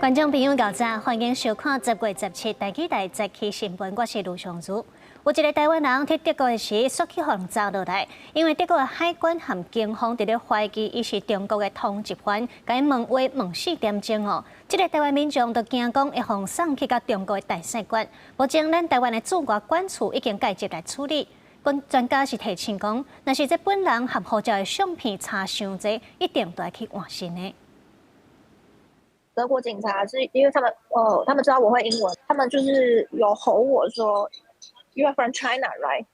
觀眾朋友，早晨，歡迎收看10月17台語台早起新聞，我是盧尚如。有一个台灣人佇德國的時，煞去予人查落來，因為德國的海關和警方佇咧懷疑伊是中國的通緝犯，共伊問話問四點鐘哦。這个台灣民眾就驚講會予送去到中國的大使館。目前咱台灣的駐外館處已經介入來處理。專家是提醒講，若是這本人和護照的相片差傷濟，一定都愛去換新的。德國警察是因為他們知道我會英文，他們就是有吼我說，You are from China, right？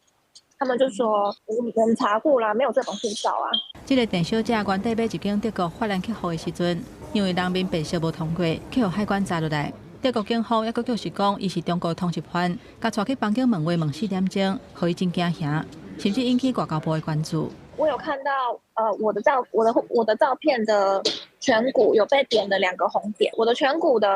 他們就說，我們查過啦，沒有這本護照啊。這个鄭小姐原底欲入境德國法蘭克福的時陣，因為人面辨識無通過，去予海關查落來。德國警方猶閣繼續講，伊是中國通緝犯，共帶去房間問話問四點鐘，予伊真驚嚇，甚至引起外交部的關注。我有看到，我的照片的顴骨有被點了兩個紅點，我的顴骨的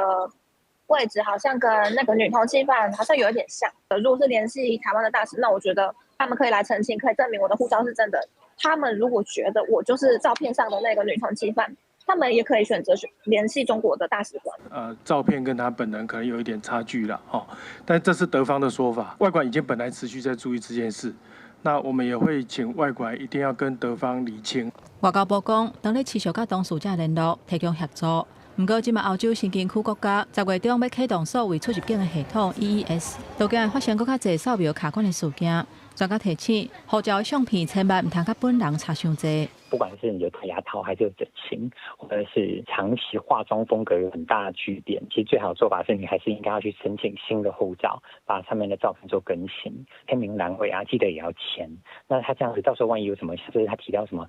位置好像跟那個女通緝犯好像有一點像。如果是聯繫台灣的大使，那我覺得他們可以來澄清，可以證明我的護照是真的。他們如果覺得我就是照片上的那個女通緝犯，他們也可以選擇聯繫中國的大使館。照片跟他本人可能有一點差距了，哦，但這是德方的說法，外管已經本來持續在注意這件事。那我們也會請外管一定要跟德方釐清。外交部講，當咧持續佮當事者聯絡，提供協助。毋過，這馬歐洲申根區國家10月中欲啟動所謂出入境的系統 EES，都驚會發生閣較濟掃描卡關的事件。專家提醒，護照的相片千萬毋通佮本人差傷濟。不管是你有戴牙套，還是有整形，或者是長期化妝風格有很大的巨變，其實最好的做法是你還是應該要去申請新的護照，把上面的照片做更新，簽名欄位啊，記得也要簽。那他這樣子，到時候萬一有什麼，就是他提到什麼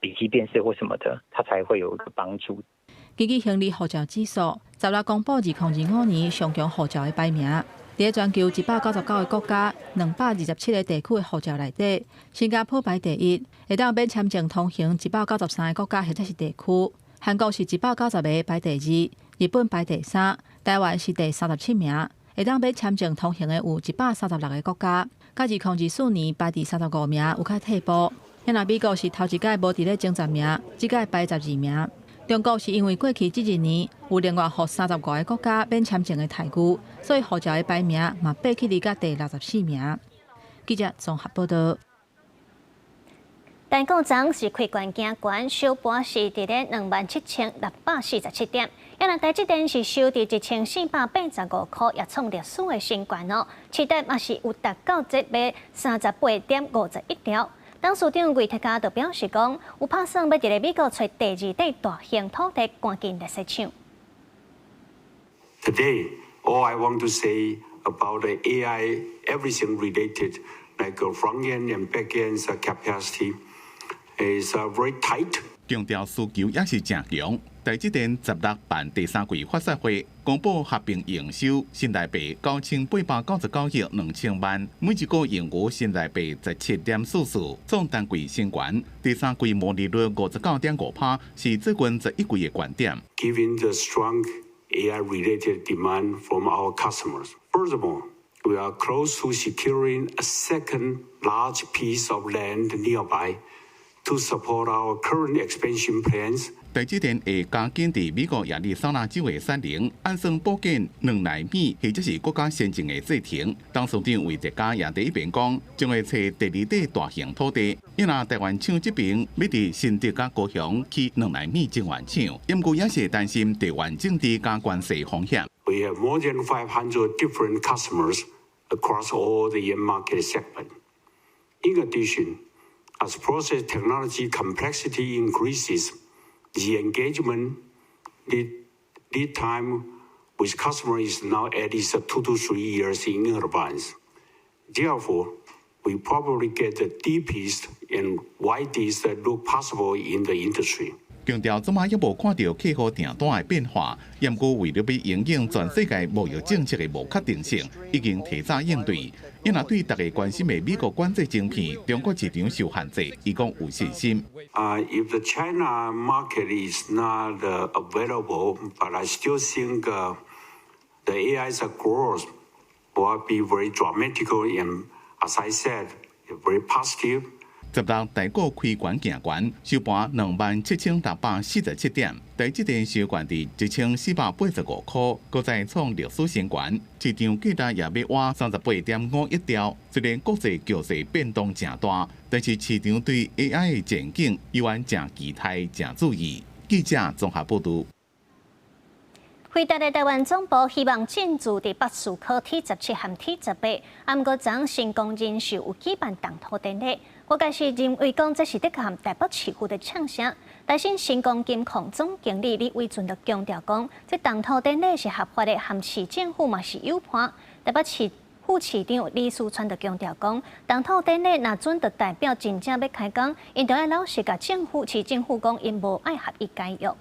筆跡辨識或什麼的，他才會有一個幫助。根據行李護照指數，16公布2025年上強護照的排名，佇全球199个國家、227个地區的護照內底，新加坡排第一，會當免簽證通行193个國家或者是地區。韓國是190个排第二，日本排第三，台灣是第37名，會當免簽證通行的有136个國家，較2024年排第35名有較退步。若美國是頭一擺無佇咧前10名，這擺排12名。中國是因為過去這一年有另外予35个國家免簽證的待遇，所以護照的排名嘛爬起來到第64名。記者綜合報道。台股昨是開懸行懸，收盤是佇咧27,647點。啊，台積電是收佇1485塊，也創歷史的新高哦。市值嘛是有達到這欲38.51兆。董事長魏哲家就表示講，有拍算欲佇咧美國揣第二塊大型土地，趕緊來設廠。 Today, all I want to say about the AI, everything related, like front end and back end capacity, is very tight. 強調需求也是誠強。台積電16辦第三季法說會，公布合併營收新台幣9899億2000萬，每一股盈餘新台幣17.44，創單季新高。第三季毛利率59.5%，是最近11季的高點。 Given the strong AI-related demand from our customers, furthermore, we are close to securing a second large piece of land nearby to support our current expansion plans. 台積電會加緊佇美國亞利桑那州的產能，按算布建2納米或者是閣較先進的製程。董事長魏哲家也佇一邊講，將會揣第二塊大型土地。因為台灣廠這邊欲佇新竹佮高雄起2納米晶圓廠，毋過也是擔心地緣政治佮關稅風險。 We have more than 500 different customers across all the end market segment. In addition, as process technology complexity increases, the engagement lead time with customers is now at least 2 to 3 years in advance. Therefore, we probably get the deepest and widest look possible in the industry. 強調這馬猶無看著客戶訂單的變化，毋過為著欲因應全世界貿易政策的無確定性，已經提早應對。伊若對大家關心的美國管制晶片，中國市場受限制，伊講有信心。 If the China market is not available, but I still think the AI's growth will be very dramatic and, as I said, very positive. 16台股開懸行懸，收盤27,647點，台積電收懸佇1485箍，閣再創歷史新高。市場價值也欲倚38.51兆。雖然國際局勢變動誠大，但是市場對 AI 的前景依然誠期待、誠注意。記者綜合報導。輝達的臺灣總部希望進駐佇北士科 T17和 T18，啊，毋過昨星光人壽有舉辦動土典禮，外界是認為講這是咧共臺北市府咧嗆聲。台新新光金控總經理李偉俊就強調講，這動土典禮是合法的，和市政府嘛是有伴。臺北市副市長李四川就強調講，動土典禮若準就代表真正欲開工，𪜶著愛老實共政府市政府講，𪜶無愛協議解約。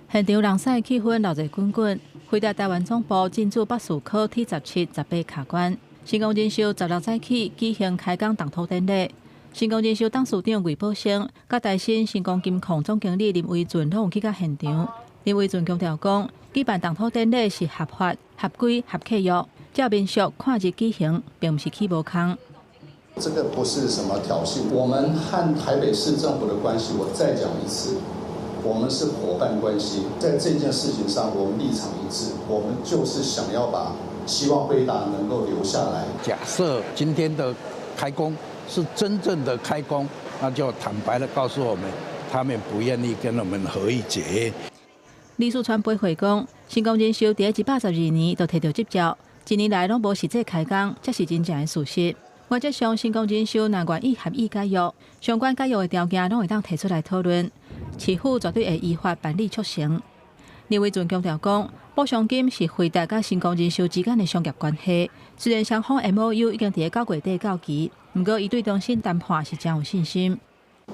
現場人屎氣氛鬧熱滾滾，輝達臺灣總部進駐北士科 T17、18卡關，星光人壽16早起舉行開工動土典禮。星光人壽董事長魏寶生、佮台新新光金控總經理林維俊攏有去到現場。林維俊強調講，舉辦動土典禮是合法、合規、合契約，照民俗看日舉行，並毋是起無空。這個不是什麼挑釁，我們和台北市政府的關係，我再講一次。我們是夥伴關係，在這件事情上，我們立場一致，我們就是想要把希望輝達能夠留下來。假設今天的開工是真正的開工，那就坦白的告訴我們，他們不願意跟我們合意解約。李四川回講，新光人壽佇112年就提著執照，一年來攏無實際開工，這是真正的事實。原則上，新光人壽若願意協議解約，相關解約的條件攏會當提出來討論。市府絕對會依法辦理促成。林維俊強調講，補償金是輝達佮新光人壽之間的商業關係。雖然雙方 MOU 已經佇咧9月底到期，毋過伊對中心談判是誠有信心。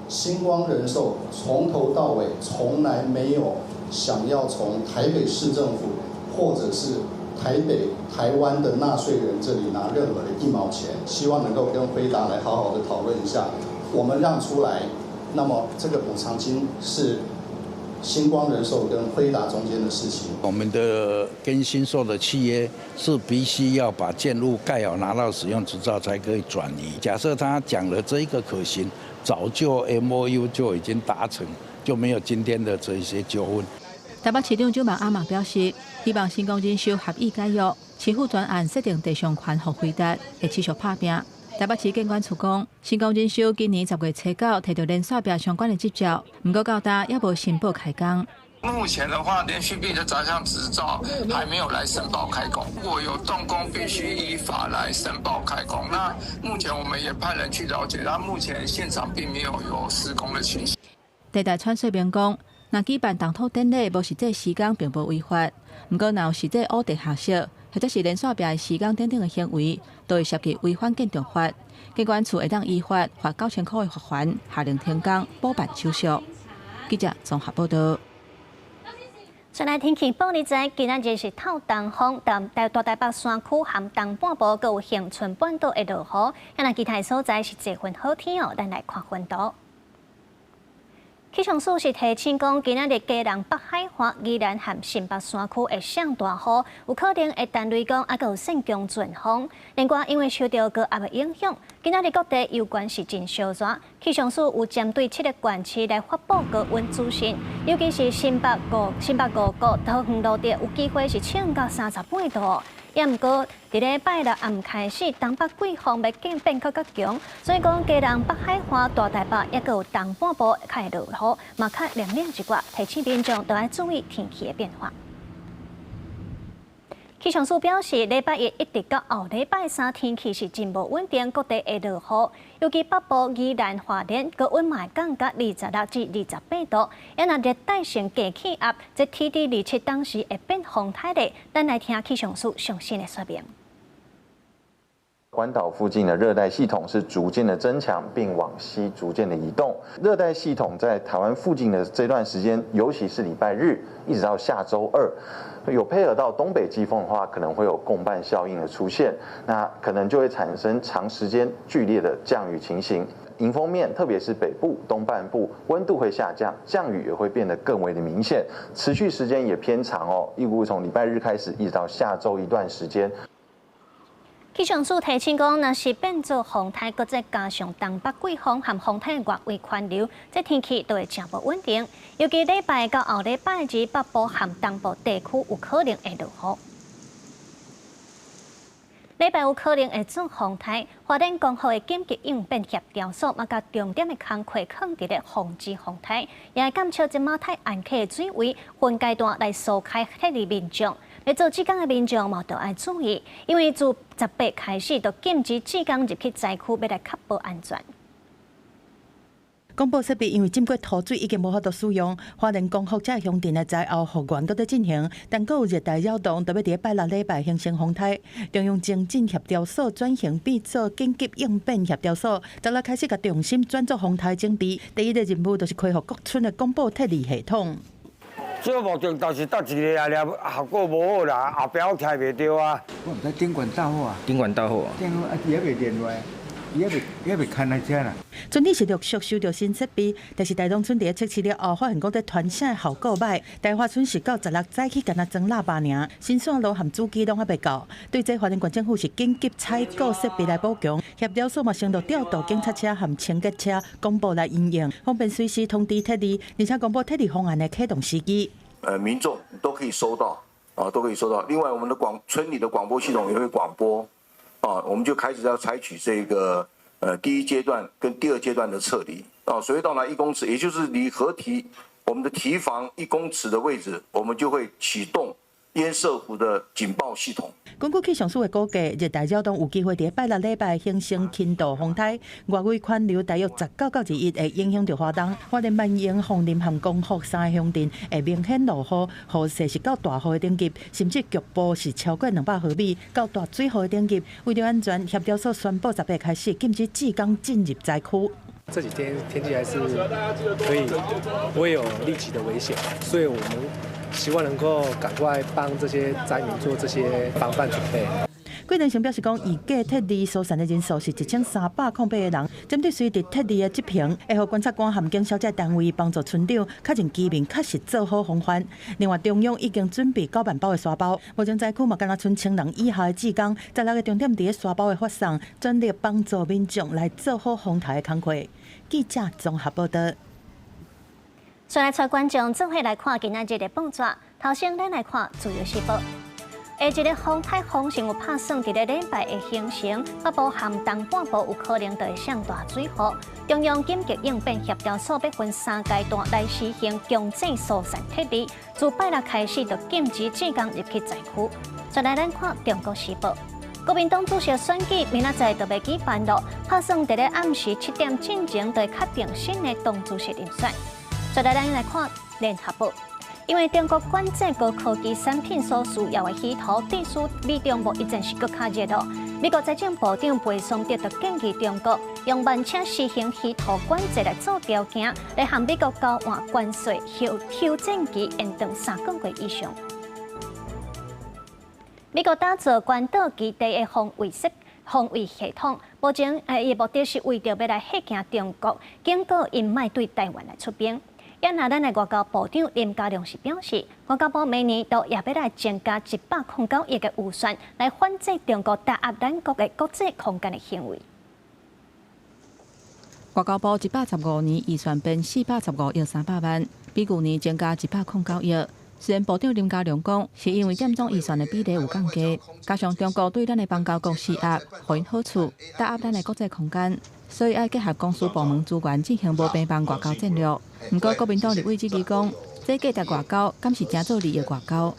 新光人壽從頭到尾從來沒有想要從台北市政府或者是台北、台灣的納稅人這裡拿任何的一毛錢，希望能夠跟輝達來好好的討論一下，我們讓出來，那麼這個補償金是新光人壽跟輝達中間的事情。我們的跟新壽的契約是必須要把建物蓋好，拿到使用執照才可以轉移。假設他講了這一個可行，早就 MOU 就已經達成，就沒有今天的這些糾紛。台北市長周曼阿瑪表示，希望新光人壽協議解約，市府專案設定地上權予輝達，會持續拍拚。台北市建管處講，新光人壽今年10月初9提著連線壁相關的執照，毋過到今猶無申報開工。目前的話，連續壁的雜項執照還沒有來申報開工。如果有動工，必須依法來申報開工。那目前我們也派人去了解，但目前現場並沒有有施工的情形。地大川說明講，若舉辦動土典禮無實際施工，並無違法。毋過，若有實際挖地下室，或者是連線壁的施工等等的行為，都會涉及違反建築法。建管處會當依法罰9000箍的罰鍰，下令停工補辦手續。記者綜合報導。再來天氣報你知，今仔日是透東風，但大台北山區和東半部閣有恆春半島會落雨，啊若其他所在是濟雲好天哦。咱來看雲圖。氣象署是提醒講，今仔日基隆北海岸、宜蘭和新北山區會上大雨，有可能會彈雷公，啊，閣有性強陣風。另外，因為受著高壓的影響，今仔日各地尤其是真燒熱。氣象署有針對七个縣市來發布高溫資訊，尤其是新北五股、桃園蘆竹，有機會是衝到38度。也毋過，佇咧拜六暗開始，東北季風欲變變閣較強，所以講基隆北海岸、大台北，抑閣有東半部較會落雨，嘛較涼涼一寡，提醒民眾都愛注意天氣的變化。氣象署表示，禮拜一一直到後禮拜三，天氣是真無穩定，各地會落雨。尤其北部宜蘭花蓮高溫嘛會降到26至28度。啊若熱帶性低氣壓，這 TD 27當時會變風颱咧。咱來聽氣象署上新的說明。關島附近的熱帶系統是逐漸的增強，並往西逐漸的移動。熱帶系統在台灣附近的這段時間，尤其是禮拜日一直到下週二，有配合到東北季風的話，可能會有共伴效應的出現，那可能就會產生長時間劇烈的降雨情形。迎風面，特別是北部、東半部，溫度會下降，降雨也會變得更為的明顯，持續時間也偏長哦。預估從禮拜日開始，一直到下週一段時間。氣象署提醒講，若是變做風颱，閣再加上東北季風和風颱外圍環流，這天氣都會誠無穩定。尤其禮拜到後禮拜二，北部和東部地區有可能會落雨。禮拜有可能會做風颱，花蓮光復的緊急應變協調所嘛，共重點的工課囥佇咧防止風颱，也會減少這馬太岸溪的水位，分階段來疏開撤離民眾。欲做志工的民眾嘛，著愛注意，因為自18開始就禁止志工入去災區，欲來確保安全。廣播設備因為浸過土水已經無法度使用，花蓮光復這鄉鎮的災後復原閣佇進行，但閣有熱帶擾動，特別佇拜六禮拜形成風颱。中央情進協調所轉型變做緊急應變協調所，十六開始共重心轉做風颱準備。第一个任務就是恢復各村的廣播撤離系統。這個目的就是搭一个啊，效果無好啦，後壁我聽袂著啊。我毋知頂懸導火啊，頂懸導火啊，頂懸啊，伊猶未連落來，伊猶未牽來遮啦。村里是陸續收著新設備，但是大東村佇咧測試了後，發現講佇傳聲的效果䆀。大華村是到16早起干焦裝喇叭爾，新線路和主機攏猶未到。對這花蓮縣政府是緊急採購設備來補強，協調所嘛承諾調度警察車和清潔車廣播來應用，方便隨時通知撤離，而且公布撤離方案的啟動時機。民眾都可以收到，啊，都可以收到。另外，我們的村裡的廣播系統也會廣播，啊，我們就開始要採取這個。第一階段跟第二階段的撤離，啊，水位到達1公尺，也就是離河堤我們的堤防1公尺的位置，我們就會啟動堰塞湖的警報系統。根據氣象署的估計，熱帶擾動有機會佇拜六禮拜形成輕度風颱，外圍環流大約19到21會影響著花東、花蓮萬榮、鳳林和光復三个鄉鎮會明顯落雨，雨勢是到大雨的等級，甚至局部是超過200毫米到大水雨的等級。為著安全，協調所宣布18開始禁止志工進入災區。這幾天天氣還是可以，不會有立即的危險，所以我們希望能夠趕快幫這些災民做這些防範準備。桂林城表示講，預計撤離疏散的人數是1308個人。針對隨佇撤離的執行，會予觀察官和警消這單位幫助村長確認居民確實做好防範。另外，中央已經準備9萬包的沙包，目前災區嘛，干焦賰1000人以下的志工，16个重點佇咧沙包的發送，全力幫助民眾來做好風颱的工課。記者綜合報道。再來帶觀眾做伙來看今仔日的報紙，頭先咱來看《自由時報》。下一个風颱風勢有拍算，佇咧禮拜會形成，北部和東半部有可能就會上大水雨。中央緊急應變協調所欲分三階段來實行強制疏散撤離，自拜六開始就禁止志工入去災區。再來咱看《中國時報》，國民黨主席選舉明仔載就欲舉辦囉，拍算佇咧暗時7點進前就會確定新的黨主席人選。再來咱來看《聯合報》。因為中國管制高科技產品所需要的稀土，致使美中貿易戰是閣較熱囉。美國財政部長貝松特就建議中國用慢車實行稀土管制來做條件，來和美國交換關稅休戰期延長3個月以上。美國打造關島基地的防衛系統，目前伊目的是為著欲來嚇驚中國，警告𪜶莫對台灣來出兵。啊若咱的外交部長林佳龍是表示，外交部明年度也欲來增加109億的預算，來反制中國打壓咱國的國際空間的行為。外交部115年預算編415億300萬，比舊年增加109億。雖然部長林佳龍講，是因為佔總預算的比例有降低，加上中國對咱的邦交國施壓，予𪜶好處，打壓咱的國際空間，所以愛結合公私部門資源進行無平凡外交戰略。毋過國民黨立委質疑講，這價值外交，敢是誠做利益外交？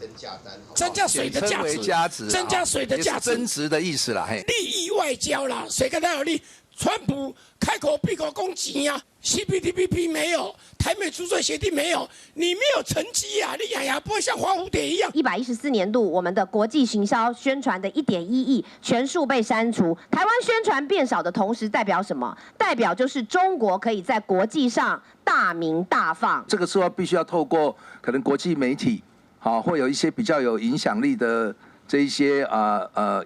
增加水的價值，增加水的價值，增值的意思啦。利益外交啦，誰跟他有利？川普開口閉口講錢啊，CPTPP 沒有，台美租稅協定沒有，你沒有成績啊，你樣樣不會像花蝴蝶一樣。114年度，我們的國際行銷宣傳的1.1億全數被刪除，台灣宣傳變少的同時，代表什麼？代表就是中國可以在國際上大鳴大放。這個時候必須要透過可能國際媒體，好，會有一些比較有影響力的這一些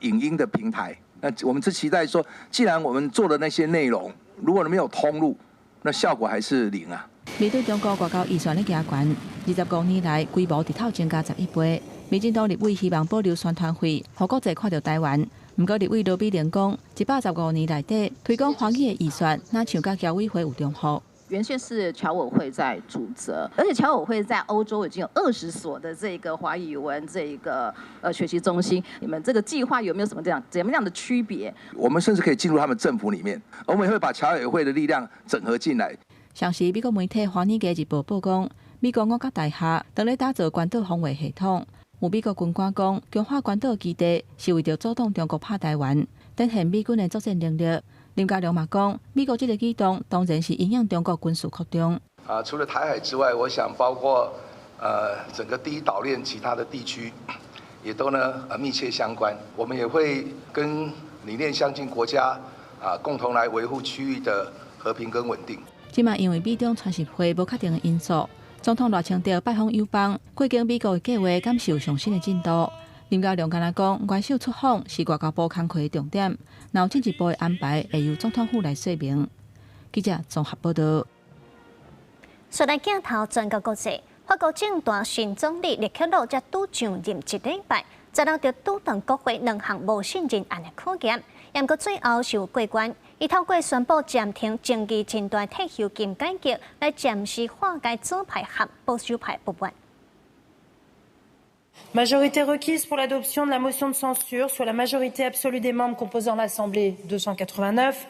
影音的平台。那我們是期待說，既然我們做的那些內容，如果沒有通路，那效果還是零啊。面對中國外交預算咧加懸，25年來規模直透增加11倍。民進黨立委希望保留宣傳費，予國際看著台灣。毋過立委羅美玲講，115年內底推廣華語的預算，若像佮僑委會有重複。原先是僑委會在主責，而且僑委會在歐洲已經有20所的這個華語文這個學習中心。你們這個計劃有沒有什麼這樣怎麼樣的區別？我們甚至可以進入他們政府裡面，我們也會把僑委會的力量整合進來。上時美國媒體《華爾街日報》報講，美國五角大廈正咧打造關島防衛系統。有美國軍官講，強化關島基地是為著阻擋中國拍台灣，展現美軍的作戰能力。林佳龍嘛講，美國這個舉動當然是因應中國軍事擴張。啊，除了台海之外，我想包括整個第一島鏈其他的地區，也都呢密切相關。我們也會跟理念相近國家啊，共同來維護區域的和平跟穩定。這馬因為美中川習會無確定的因素，總統賴清德拜訪友邦，過境美國的計劃敢是有上新的進度。林佳龍敢若講，元首出訪是外交部工課的重點，若有進一步的安排，會由總統府來說明。記者綜合報道。紲來鏡頭轉到國際，法國政壇新總理勒克魯才拄上任一禮拜，十六就拄著國會兩項無信任案的考驗，毋過最後是有過關。伊透過宣布暫停爭議真大退休金改革，來暫時化解左派和保守派不滿。 Majorité requise pour l'adoption de la motion de censure, soit la majorité absolue des membres composant l'Assemblée 289,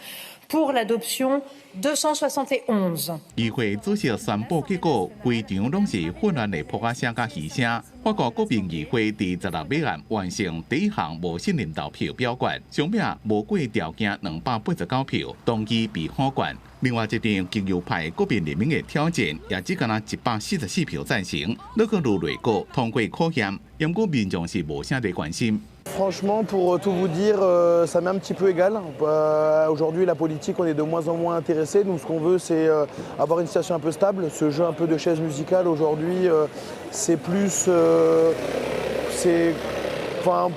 pour l'adoption 271。議會主席宣布結果，規場攏是混亂的噗仔聲佮噓聲。法國國民議會佇十六尾暗完成第一項無信任投票表決，上尾無過條件289票，動議被否決。另外一場極右派國民聯盟的挑戰，也只干焦144票贊成，勒克魯內閣通過考驗，毋過民眾是無啥咧關心。 Franchement, pour tout vous dire, ça m'est un petit peu égal. Aujourd'hui, la politique, on est de moins en moins intéressé. Nous, ce qu'on veut, c'est avoir une situation un peu stable. Ce jeu un peu de chaises musicales, aujourd'hui, c'est plus, c'est, enfin,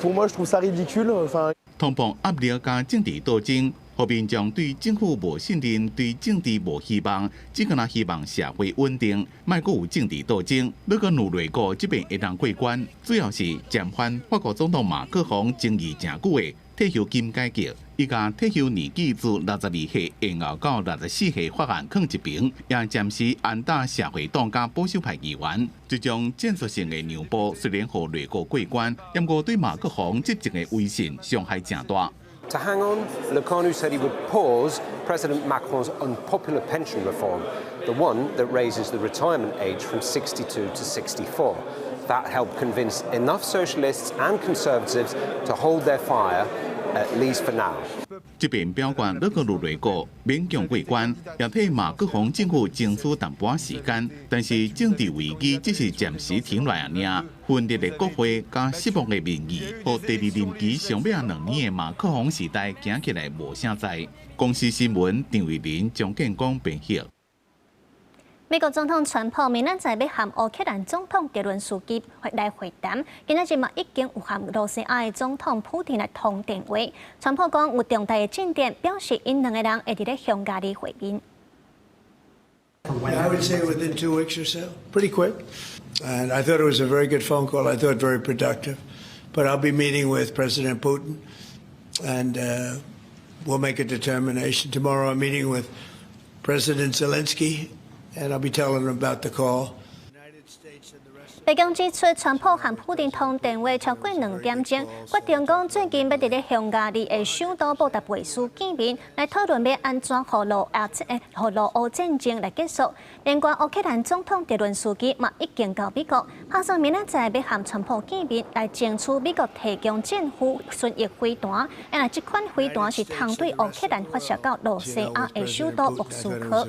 pour moi, je trouve ça ridicule. Enfin. 通膨壓力佮政治鬥爭，予民眾對政府無信任，對政治無希望，只干焦希望社會穩定，莫閣有政治鬥爭。勒克魯內閣這擺會當過關，主要是暫緩法國總統馬克宏爭議誠久的退休金改革，伊共退休年紀自62歲延後到64歲法案囥一邊，也暫時安撫社會黨佮保守派議員。這種戰術性的讓步雖然予內閣過關，毋過對馬克宏執政的威信傷害誠大。 To hang on, Lecornu said he would pause President Macron's unpopular pension reform, the one that raises the retirement age from 62 to 64. That helped convince enough socialists and conservatives to hold their fire, at least for now. 這擺表決勒克魯內閣勉強過關，也替馬克宏政府爭取淡薄仔時間。但是政治危機只是暫時停落來爾，分裂的國會佮失望的民意，予第二任期上尾2年的馬克宏時代行起來無啥在。公視新聞張慧玲、張建光編譯。美國總統川普明仔載欲和烏克蘭總統澤倫斯基來會談，今仔日嘛已經有和羅西亞的總統普丁來通電話。川普講有重大的進展，表示𪜶兩個人會佇咧匈牙利會面。 I would say within 2 weeks or so, pretty quick. And I thought it was a very good phone call. I thought very productive. But I'll be meeting with President Putin, and we'll make a determination. Tomorrow I'm meeting with President Zelensky, and I'll be telling him about the call. 白宮指出，川普和普丁通電話超過2點鐘，決定講最近欲佇咧匈牙利的首都布達佩斯見面，來討論欲按怎予羅亞予羅烏戰爭來結束。另外，烏克蘭總統澤倫斯基嘛已經到美國，拍算明仔載欲和川普見面，來爭取美國提供戰斧巡弋飛彈。啊，這款飛彈是通對烏克蘭發射到羅西亞的首都莫斯科。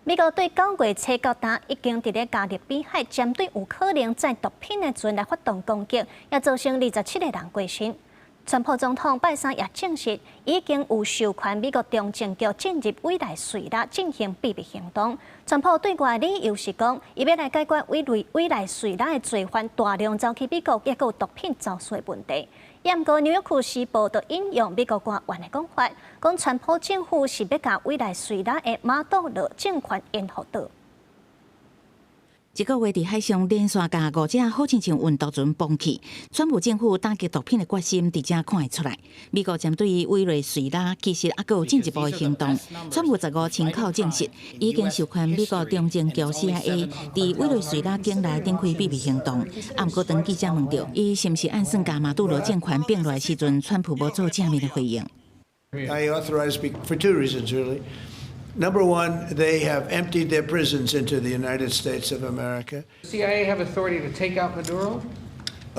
美國對9月初到今已經佇咧加勒比海針對有可能載毒品的船來發動攻擊，也造成27個人過身。川普總統拜三也證實，已經有授權美國中情局進入委內瑞拉進行秘密行動。川普對外理由是講，伊欲來解決委內瑞拉的罪犯大量走去美國，抑閣有毒品走私的問題。毋過，紐約時報就引用美國官員的講法，講川普政府是欲共委內瑞拉的馬杜羅政權顛覆倒。一個月佇海上連續共五隻好親像運毒船崩去，川普政府打擊毒品的決心佇遮看會出來。美國針對委內瑞拉其實猶閣有進一步的行動。川普15親口證實，已經授權美國中情局 CIA 佇委內瑞拉境內展開秘密行動。啊，毋過當記者問著，伊是毋是按算共馬杜羅政權併落來時陣，川普無做正面的回應。 I authorized for two reasons, really. Number one, they have emptied their prisons into the United States of America. CIA have authority to take out Maduro?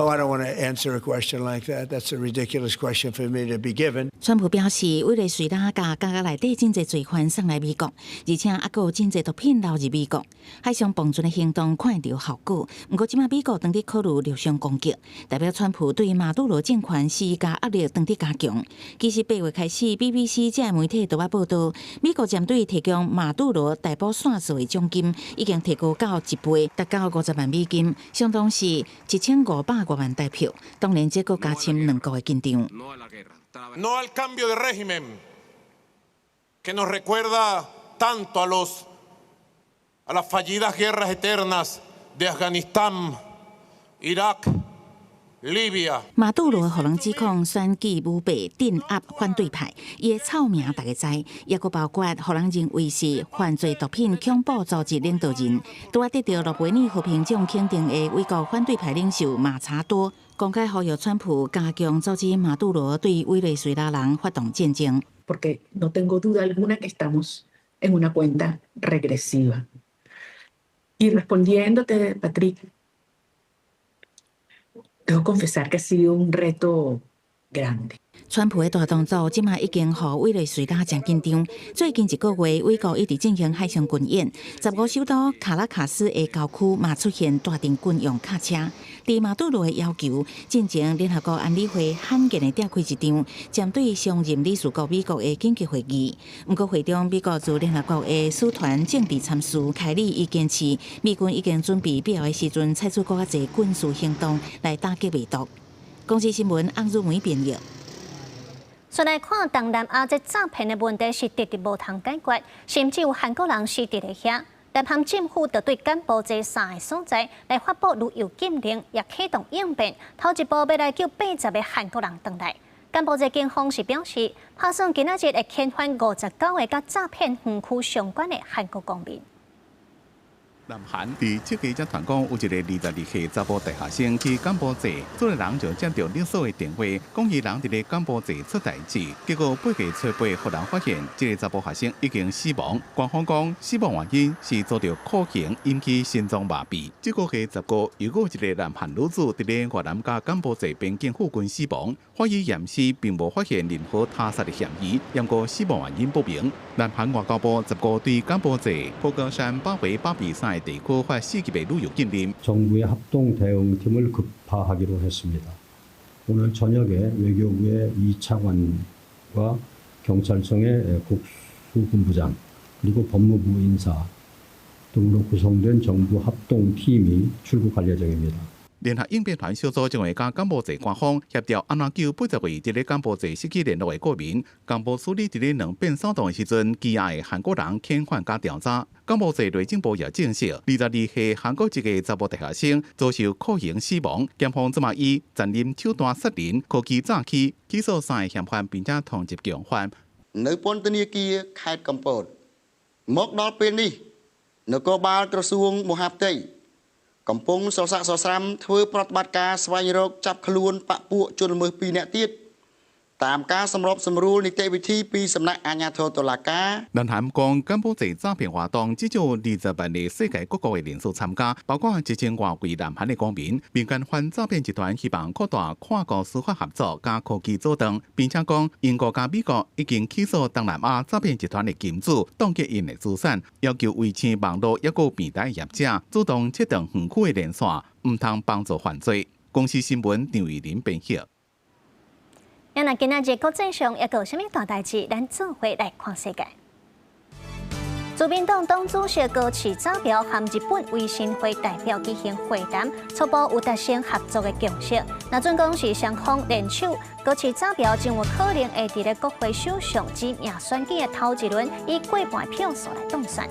Oh, I don't want to answer a question like that. That's a ridiculous question for me to be given. 川普表示，委內瑞拉共監獄內底真濟罪犯送來美國，而且猶閣有真濟毒品流入美國。海上綁船的行動看會著效果，毋過這擺美國當佇考慮陸上攻擊，代表川普對馬杜羅政權施加壓力當佇加強。其實8月開始，BBC 這个媒體都有報道，美國針對提供馬杜羅逮捕線索的獎金已經提高到一倍，達到50萬美金，相當是1500多萬台票。當然，這閣加深兩國的緊張。 No al cambio de régimen que nos recuerda tanto a las fallidas guerras eternas de Afganistán, Irak, Libia。馬杜羅予人指控選舉舞弊、鎮壓反對派，伊的臭名大家知，抑閣包括予人認為是犯罪毒品恐怖組織領導人，拄仔得著諾貝爾和平獎肯定的美國反對派領袖馬查多，公開呼籲川普加強阻止馬杜羅對委內瑞拉人發動戰爭。 Porque no tengo duda alguna que estamos en una cuenta regresiva. Y respondiéndote, Patrick, debo confesar que ha sido un reto grande. 川普的大動作，這馬已經予委內瑞拉誠緊張。最近一個月，美國一直進行海上軍演，15首都卡拉卡斯的郊區嘛出現大型軍用卡車。佇馬杜羅的要求，進前聯合國安理會罕見的召開一場針對常任理事國美國的緊急會議。毋過會中，美國駐聯合國的使團政治參事凱利伊堅持，美軍已經準備必要的時陣採取閣較濟軍事行動來打擊病毒。公視新聞翁汝梅編譯。先來看東南亞這詐騙的問題是直直無通解決，甚至有韓國人死佇咧遐。南韓政府就對柬埔寨三个所在來發布旅遊禁令，也啟動應變，頭一步欲來救80個韓國人轉來。柬埔寨警方是表示，拍算今仔日會遣返59個佮詐騙園區相關的韓國公民。南韓佇七月才傳講有一個22歲查埔大學生去柬埔寨，厝內人就接著勒索的電話，講伊人佇咧柬埔寨出代誌，結果8月初8，予人發現這个查埔學生已經死亡。官方講死亡原因是遭著酷刑引起心臟麻痹。這個月15，又閣有一個南韓女子佇咧越南佮柬埔寨邊境附近死亡，法醫驗屍並無發現任何他殺的嫌疑，毋過死亡原因不明。南韓外交部15對柬埔寨普高山巴維巴比山地區發四級的旅遊禁令。 정부의 합동 대응팀을 급파하기로 했습니다. 오늘 저녁에 외교부의 이 차관과 경찰청의 국수본부장 그리고 법무부 인사 등으로 구성된 정부 합동팀이 출국할 예정입니다. 聯合應變團小組將會佮柬埔寨官方協調，按怎救80位佇咧柬埔寨失去聯絡的國民。共無處理佇咧兩變騷動的時陣，羈押的韓國人遣返佮調查。柬埔寨內政部也證實，22歲韓國籍的查埔大學生遭受酷刑死亡，檢方這馬以殘忍手段殺人、科技詐欺起訴三个嫌犯，並且通緝共犯。 នៅពន្ធនាគារខេត្តកំពតមកដល់ពេលនេះនគរបាលក្រសួងមហាផ្ទៃកំពុងសរស័កសស្រាំធ្វើប្រតិបត្តិការស្វែងរកចាប់ខ្លួនបពពួកជនល្មើស2នាក់ទៀតតាមការសម្របសម្រួលនីតិវិធីពីសំណាក់អាជ្ញាធរតុលាការ 南韓講柬埔寨詐騙活動至少20萬个世界各國的人士參加，包括1000外位南韓的公民。民間反詐騙集團希望擴大跨國司法合作佮科技阻斷，並且講英國佮美國已經起訴東南亞詐騙集團的金主，凍結𪜶的資產，要求衛星網路抑閣平台業者主動切斷園區的連線，毋通幫助犯罪。公視新聞張玉林編譯。那今仔日國際上猶閣有啥物大代誌？咱做伙來看世界。自民黨黨主席高市早苗和日本維新會代表舉行會談，初步有達成合作的共識。若準講是雙方聯手，高市早苗真有可能會佇咧國會首相指名選舉的頭一輪，以過半票數來當選。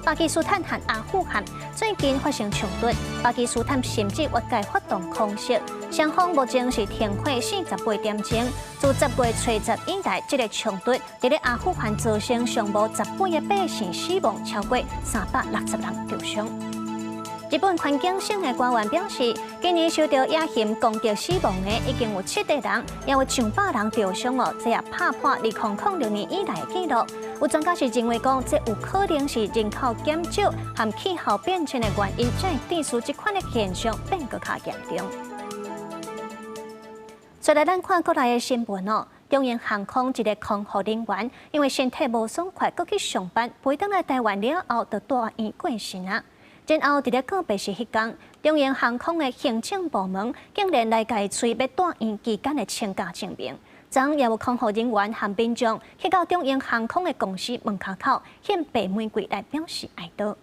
巴基斯坦和阿富汗最近發生衝突，巴基斯坦甚至越界發動空襲，雙方目前是停火48點鐘。自10月初十以來，這个衝突佇咧阿富汗造成上無18個百姓死亡，超過360人受傷。日本環境省的官員表示，今年受到野熊攻擊死亡的已經有七個人，也有上百人受傷哦，這也拍破2006年以來的紀錄。有專家是認為講，這有可能是人口減少和氣候變遷的原因，才會致使這款的現象變閣較嚴重。再來，咱看國內的新聞哦。中榮航空一个空服人員因為身體無爽快，閣去上班，飛轉來台灣了後，就蹛院過身啊。然後佇咧告別式彼工，中榮航空的行政部門竟然來共伊催欲蹛院期間的請假證明。昨昏也有空服人員和民眾去到中榮航空的公司門跤口，獻白玫瑰來表示哀悼。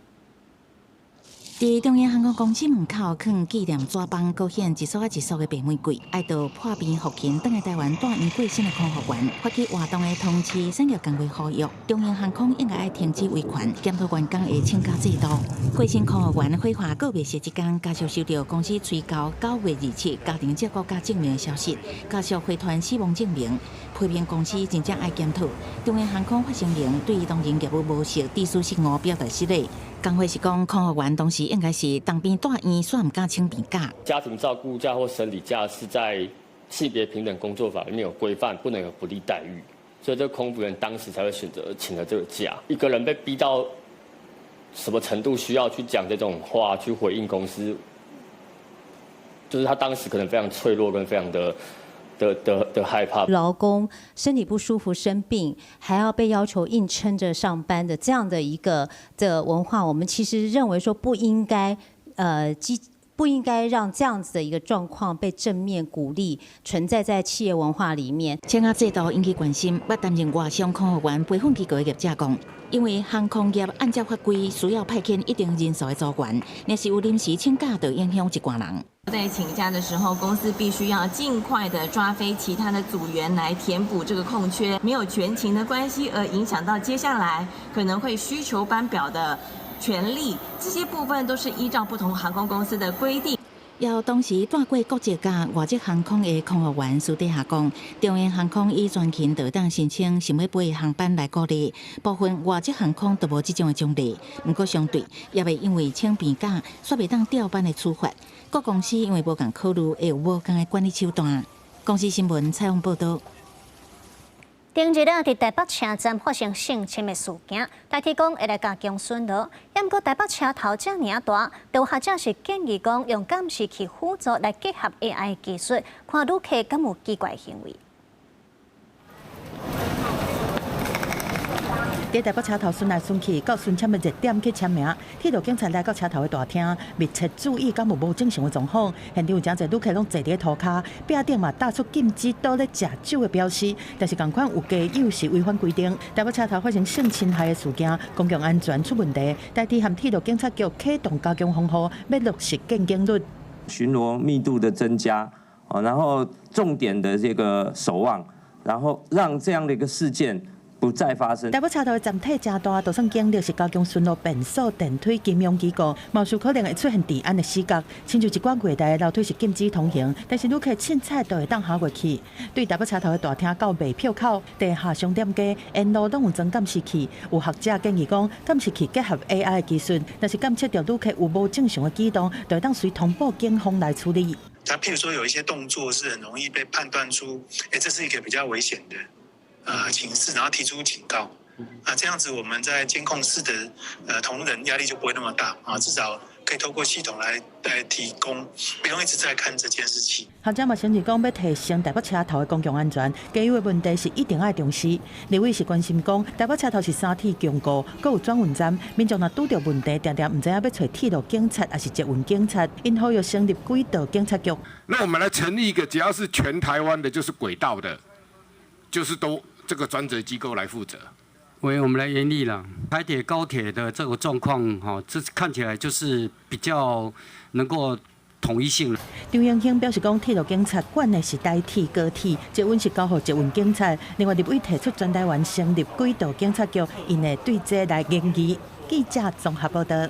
佇中榮航空公司門口，囥紀念紙枋，閣獻一束仔一束的白玫瑰，哀悼破病復勤，轉來台灣蹛院過身的空服員，發起活動的通市產業工會呼籲，中榮航空應該愛停止維權，檢討員工的請假制度。過身空服員火化告別式這工，家屬收到公司催交9月27家庭照顧假證明的消息，家屬回傳死亡證明，批評公司真正愛檢討。中榮航空發聲明對當前業務模式致使失誤表達失禮。工會是講，空服員當時應該是重病蹛院，煞毋敢請病假。家庭照顧假或生理假是在性別平等工作法裡面有規範，不能有不利待遇，所以這個空服員當時才會選擇請了這個假。一個人被逼到什麼程度，需要去講這種話去回應公司，就是他當時可能非常脆弱跟非常的害怕。勞工身體不舒服生病，還要被要求硬撐着上班的這樣的一個的文化，我們其實認為說不應該，不應該讓這樣子的一個狀況被正面鼓勵存在在企業文化裡面。請假制度引起關心，捌擔任外商空服員培訓機構的業者講，因為航空業按照法規需要派遣一定人數的組員，若是有臨時請假，就影響一寡人。在請假的時候，公司必須要盡快的抓飛其他的組員來填補這個空缺，沒有全勤的關係而影響到接下來可能會需求班表的權利，這些部分都是依照不同航空公司的規定。有當時蹛過國籍佮外籍航空的空服員私底下講，中榮航空以全勤就當申請想欲飛的航班來鼓勵，部分外籍航空都無這種的獎勵。毋過相對，也袂因為請病假，煞袂當調班的處罰。各公司因為無仝考慮，會有無仝的管理手段。公視新聞採訪報導。頂日啊，佇台北車站發生性侵的事件，台鐵講會來加強巡邏。毋過台北車頭遮爾仔大，有學者是建議講用監視器輔助來結合 AI 技術，看旅客敢有奇怪行為。佇台北車頭巡來巡去，到巡簽的熱點去簽名。鐵路警察來到車頭的大廳，密切注意敢有無正常的狀況。現場有誠濟旅客攏坐佇塗跤，壁頂嘛打出禁止倒咧食酒的標示。但是仝款有街友是違反規定。台北車頭發生性侵害的事件，公共安全出問題。台鐵和鐵路警察局啟動加強防護，欲落實見警率。巡邏密度的增加，然後重點的這個守望，然後讓這樣的一個事件不再發生。台北車頭的站體誠大，就算警力是加強巡邏、便所、電梯、金融機構，嘛有可能會出現治安的死角。親像一寡月台的樓梯是禁止通行，但是旅客凊彩就會當行過去。對台北車頭的大廳到賣票口、地下商店街，沿路攏有裝監視器。有學者建議講，監視器結合 AI 的技術，若是監測著旅客有無正常的舉動，就會當隨通報警方來處理。他譬如說有一些動作是很容易被判斷出，這是一個比較危險的情勢，然後提出警告，啊，這樣子我們在監控室的同仁壓力就不會那麼大啊，至少可以透過系統來提供，不用一直在看這件事情。學者嘛承認講，欲提升台北車頭的公共安全，街友的問題是一定愛重視。立委是關心講，台北車頭是三鐵共構，閣有轉運站，民眾若拄著問題，定定毋知影欲揣鐵路警察，抑是捷運警察，𪜶呼籲成立軌道警察局。那我們來成立一個，只要是全台灣的，就是軌道的，就是都這個專責機構來負責。為我們來研議了，台鐵高鐵的這個狀況，哈，這看起來就是比較能夠統一性。張榮興表示講，鐵路警察管的是台鐵、高鐵，捷運是交予捷運警察。另外，立委提出全台灣成立軌道警察局，𪜶會對這來研議。記者綜合報道。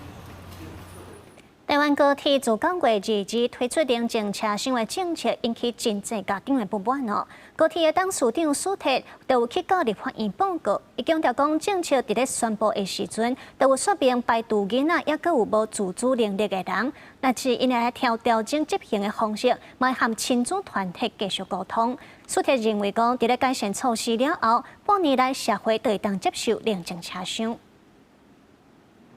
台灣高鐵自9月22日推出寧靜車廂的政策，引起真濟家長的不滿哦。高鐵的董事長蘇鐵就有去到立法院報告，伊強調講政策佇咧宣布的時陣，就有說明排除囡仔，抑閣有無自主能力的人，但是𪜶來調整執行的方式，嘛會和親子團體繼續溝通。蘇鐵認為講，佇咧改善措施了後，半年內社會就會當接受寧靜車廂。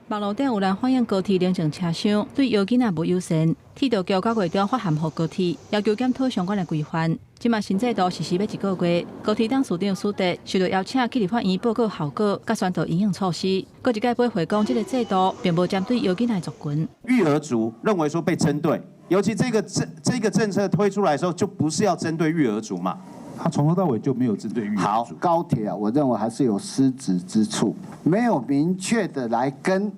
網路頂有人反映高鐵寧靜車廂對幼囡仔無友善，鐵道局九月中發函予高鐵，要求檢討相關的規範。這馬新制度實施欲一個月，高鐵董事長蘇德受到邀請去立法院報告效果，佮宣導因應措施。閣一擺駁回講，這個制度並無針對幼囡仔族群。育兒族認為說被針對，尤其這個政策推出來的時候，就不是要針對育兒族嘛。他從頭到尾就沒有針對育兒族。好，高鐵啊，我認為還是有失職之處，沒有明確的來跟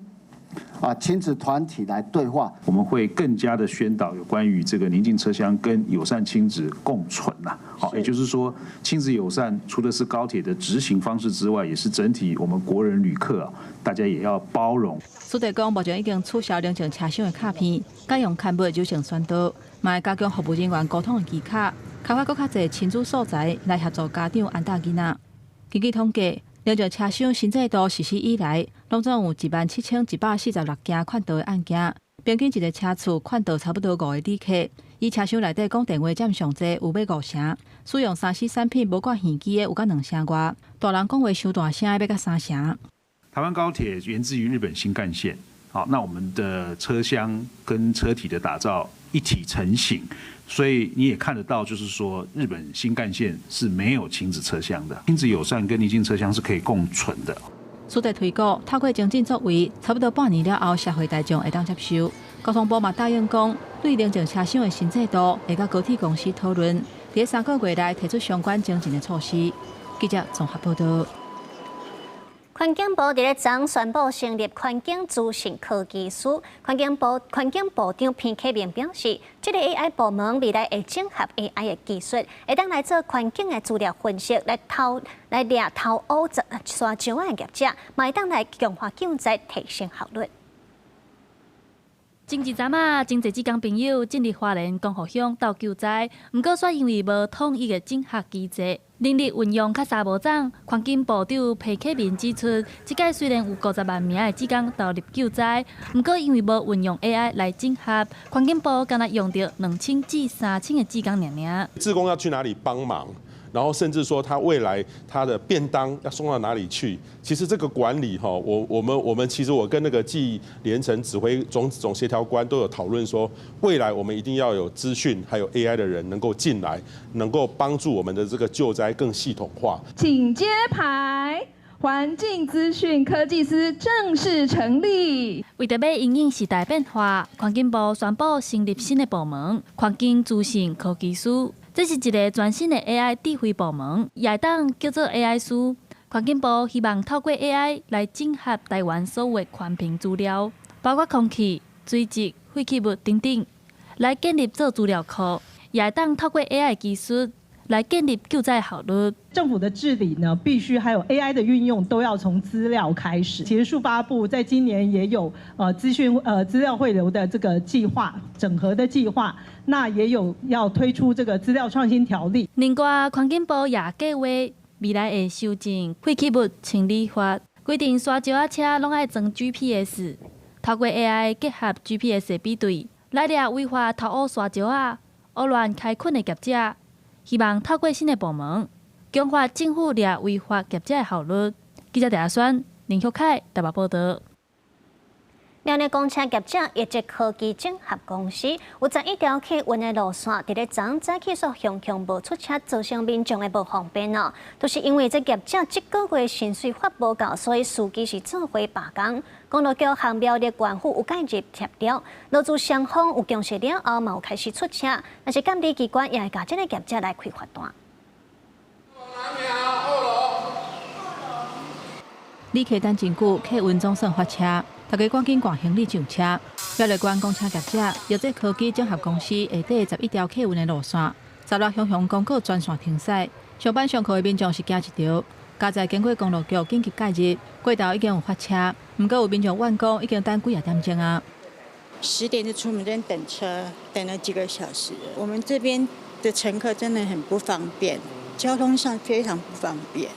親子團體來對話。我們會更加的宣導有關於這個寧靜車廂跟友善親子共存呐。好，也就是說，親子友善除了是高鐵的執行方式之外，也是整體我們國人旅客啊，大家也要包容。蘇德講，目前已經取消寧靜車廂的卡片，改用刊物柔性宣導，嘛會加強服務人員溝通的技巧。開發閣較濟親子素材來協助家長安搭囡仔。根據統計，寧靜車廂新制度實施以來，攏總有17,146件勸導的案件，平均一個車次勸導差不多五個旅客。以車廂內底講電話佔上濟有欲五成，使用3C 產品無掛耳機的有甲兩成外，大人講話傷大聲的欲甲三成。台灣高鐵源自於日本新幹線，好，那我們的車廂跟車體的打造一體成型。所以你也看得到，就是說日本新幹線是沒有親子車廂的，親子友善跟寧靜車廂是可以共存的。蘇德推估，透過精進作為，差不多半年了後，社會大眾會當接受。交通部嘛答應講，對寧靜車廂的新制度，會佮高鐵公司討論，佇3個月內提出相關精進的措施。記者綜合報道。環境部佇咧昨宣布成立環境資訊科技司，環境部長彭啟明表示，這個 AI 部門未來會整合 AI 的技術，會當來做環境的資料分析，來掠偷烏沙石仔的業者，嘛會當來強化救災，提升效率。前一陣仔，真濟志工朋友進入花蓮光復鄉鬥救災，毋過煞因為無統一的整合機制，人力運用較捎無仝。環境部長彭啟明指出，這屆雖然有50萬名的志工投入救災，毋過因為無運用 AI 來整合，環境部干焦用著2000至3000個志工爾爾。志工要去哪裡幫忙？然後甚至說他未來他的便當要送到哪裡去？其實這個管理哈，我們其實我跟那個紀連城指揮總協調官都有討論說，未來我們一定要有資訊還有 AI 的人能夠進來，能夠幫助我們的這個救災更系統化。請揭牌，環境資訊科技司正式成立。為著欲因應時代變化，環境部宣布成立新的部門——環境資訊科技司。這是一個全新的 AI 智慧部門，也會當叫做 AI 司。環境部希望透過 AI 來整合台灣所有的環評資料，包括空氣、水質、廢棄物等等，來建立做資料庫，也會當透過 AI 技術來建立救災效率。政府的治理呢，必須還有 AI 的運用，都要從資料開始。其實數發部在今年也有資訊資料匯流的這個計劃，整合的計劃，那也有要推出這個資料創新條例。另外，環境部也計劃未來會修正廢棄物清理法，規定沙石仔車攏愛裝 GPS，透過 AI 結合 GPS 的比對，來掠違法偷挖沙石仔、胡亂開墾的業者。希望透過新的部門，強化政府掠違法業者的效率。記者鄭阿宣、林旭凱台北報道。苗栗公車業者業績科技整合公司有11條客運的路線，佇咧昨早起煞雄雄無出車，造成民眾的無方便哦。都是因為這業者這個月薪水發無夠，所以司機是做伙罷工。公路局和苗栗縣府有介入協調，勞資雙方有共識了後，嘛有開始出車，但是監理機關也會共這個業者來開罰單。旅客等真久，客運總算發車。大家趕緊掛行李上車。苗栗縣公車業者藥劑科技整合公司下底11條客運的路線，16雄雄公告全線停駛。上班上課的民眾是驚一趒。佳哉經過公路局緊急介入，過頭已經有發車，毋過有民眾怨講已經等幾仔點鐘啊。 10點就出門在等車，等了幾個小時。我們這邊的乘客真的很不方便，交通上非常不方便。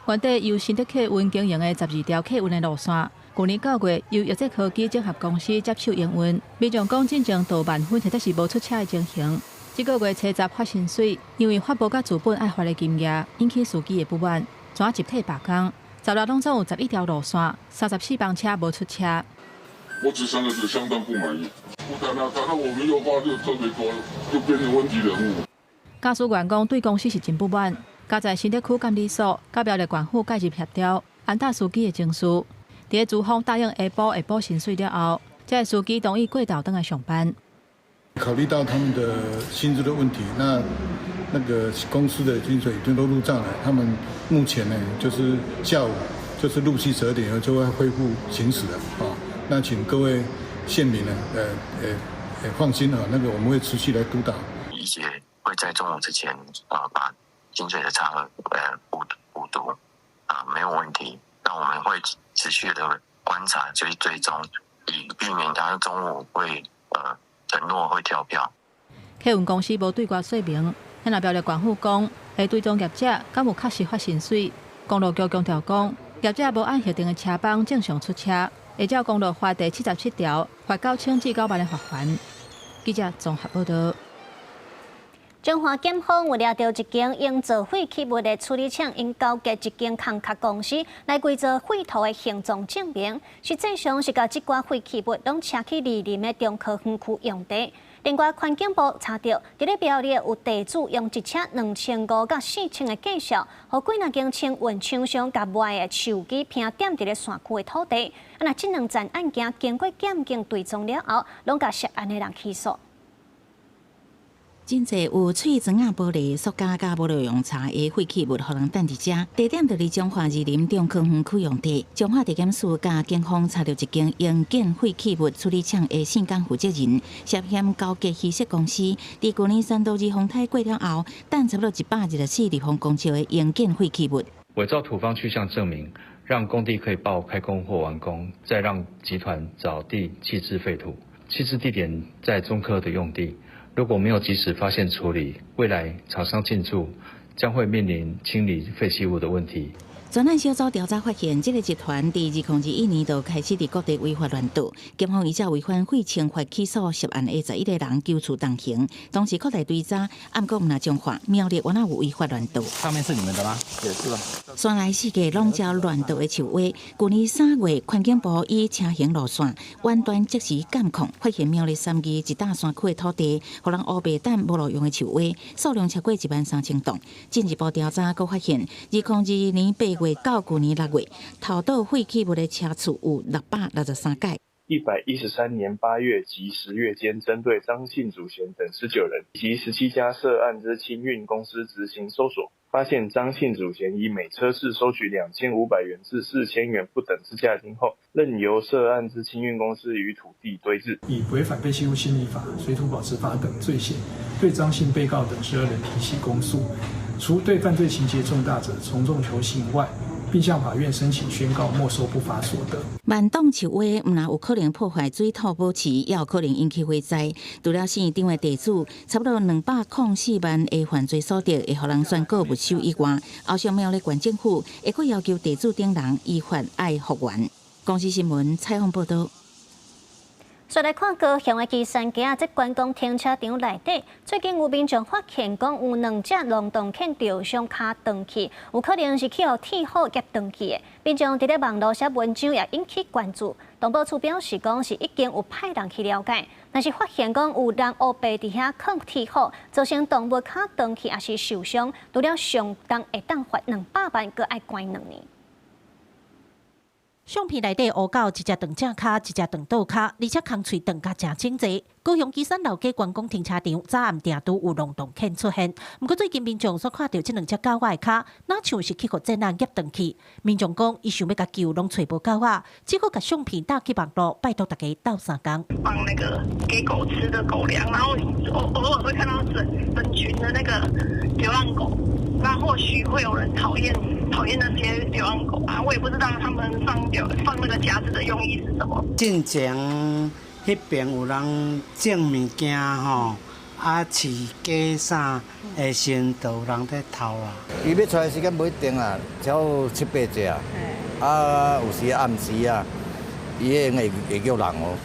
原底由新竹客運經營的12條客運的路線，舊年9月由藥劑科技整合公司接手營運，民眾講進前倒慢分或者是無出車的情形。這個月初十發薪水，因為發無佮資本愛罰的金額，引起司機的不滿，怎集體罷工？16攏總有11條路線，34班車無出車。我只三個字，相當不滿意。不談了，談到我們又話就特別多，就變成問題人物。駕駛員講對公司是真不滿，佳哉新竹區監理所佮苗栗縣府介入協調，安撫司機的情緒。佇咧資方答應下晡會補薪水了後，這个司機同意過頭轉來上班。考慮到他們的薪資的問題，那個公司的薪水已經都入賬了。他們目前呢，就是下午就是陸續12點後就會恢復行駛了啊。那請各位縣民呢，放心啊，那個我們會持續來督導。一些會在中午之前啊，把薪水的差額補足啊，沒有問題。那我們會持續的觀察，就是追蹤，以避免他中午會承諾會跳票。客運公司無對外說明，但苗栗縣府講會追蹤業者敢有確實發薪水。公路局強調講，業者無按核定的車班正常出車，會照公路法第77條罰9000至9萬的罰鍰。記者綜合報道。彰化檢方有掠著一間營造廢棄物的處理廠，𪜶勾結一間空殼公司來偽造廢土的行蹤證明，實際上是共這寡廢棄物攏車去士林的中科園區用地。另外，環境部查著，佇咧苗栗有地主用一車2500到4000的價數，予幾若間清運廠商共賣的樹枝坪墊佇咧山區的土地。啊，若這兩件案件經過檢警追蹤了後，攏共涉案的人起訴。真濟有碎磚仔玻璃、塑膠佮無路用茶的廢棄物，予人擲佇遮。地點就佇彰化士林中科園區用地。彰化地檢署佮警方查著一間營建廢棄物處理廠的姓江負責人，涉嫌勾結虛設公司，佇舊年三都二風颱過了後，擲差不多124立方公尺的營建廢棄物。偽造土方去向證明，讓工地可以報開工或完工，再讓集團找地棄置廢土。棄置地點在中科的用地。如果沒有及時發現處理，未來廠商進駐將會面臨清理廢棄物的問題。專案小組調查發現，這个集團佇2021年就開始佇各地違法亂倒，檢方依照違反廢清法起訴涉案的11個人，求處重刑。同時擴大追查，毋過毋但彰化苗栗原來有違法亂倒。上面是你們的嗎？也是吧。山內四界攏遭亂倒的樹蛙，舊年3月，環境部以車行路線遠端即時監控，發現苗栗三義一大山區的土地，予人烏白擲無路用的樹蛙，數量超過1萬3000棟。進一步調查，閣發現2022年8月到舊年6月，偷倒廢棄物的車次有663屆。 113年8月及10月間，針對張姓祖賢等19人以及17家涉案之清運公司執行搜索，發現張姓祖賢以每車次收取2500元至4000元不等之價金後，任由涉案之清運公司於土地堆置。以違反廢棄物清理法、水土保持法等罪嫌，對張姓被告等12人提起公訴，除對犯罪情節重大者從重求刑外，並向法院申請宣告沒收不法所得。萬棟樹蛙毋但有可能破壞水土保持，也有可能引起火災。除了縣長的地主，差不多204萬的犯罪所得，會予人宣告沒收以外，後續苗栗縣政府會閣要求地主等人依法愛復原。公視新聞採訪報導。再來看高雄的旗山街仔，這觀光停車場內底，最近有民眾發現講有兩隻龍洞犬受傷跤斷去，有可能是去予鐵虎夾斷去的。民眾佇咧網路寫文章也引起關注。動保處表示講是已經有派人去了解，但是發現講有人烏白佇遐囥鐵虎，造成動物跤斷去抑是受傷，除了上重會當罰200萬，閣愛關2年。相片內底烏狗一隻斷正跤，一隻斷倒跤，而且空喙斷甲誠整齊。高雄旗山老街觀光停車場早暗定都有浪蕩犬出現，毋過最近民眾所看著這兩隻狗仔的跤，若像是去予剪仔夾斷去。民眾講，伊想欲共救，攏揣無狗仔，只好共相片貼去網路，拜託大家鬥相共。放那個給狗吃的狗糧，然後偶爾會看到整整群的那個流浪狗，那或許會有人討厭那些流浪狗啊，我也不知道他們放那個夾子的用意是什麼。進前彼邊有人種物件吼，飼雞啥的時陣，就有人咧偷啦。伊欲出來時間無一定啊，超過七八隻啊，啊有時暗時啊，伊會叫人哦，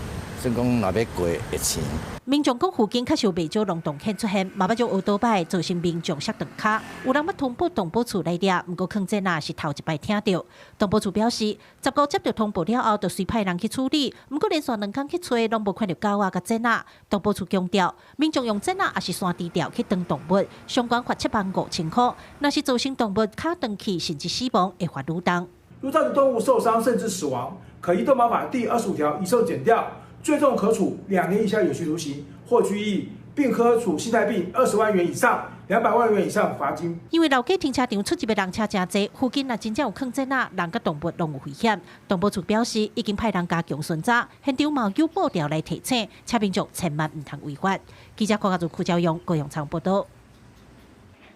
算講若欲過會醒。民眾講附近確實有袂少浪蕩犬出現，嘛捌將烏多擺造成民眾摔斷跤。有人捌通報動保處來掠，毋過囥這若是頭一擺聽著。動保處表示，15接著通報了後，就隨派人去處理。毋過連續兩工去揣，攏無看著狗仔佮剪仔。動保處強調，民眾用剪仔抑是山豬吊去斷動物，相關罰7萬5千箍。若是造成動物跤斷去，甚至死亡，會罰愈重。如造成動物受傷甚至死亡，可依動保法第25條移送檢調。最重可處2年以下有期徒刑或拘役，並可處新台幣20萬元以上200萬元以上罰金。因為老街停車場出入的人車誠濟，附近若真正有囥剪仔，人佮動物攏有危險。動保處表示，已經派人加強巡查，現場嘛有布條來提醒，請民眾千萬毋通違法。記者郭家如、柯昭勇、高陽昌報道。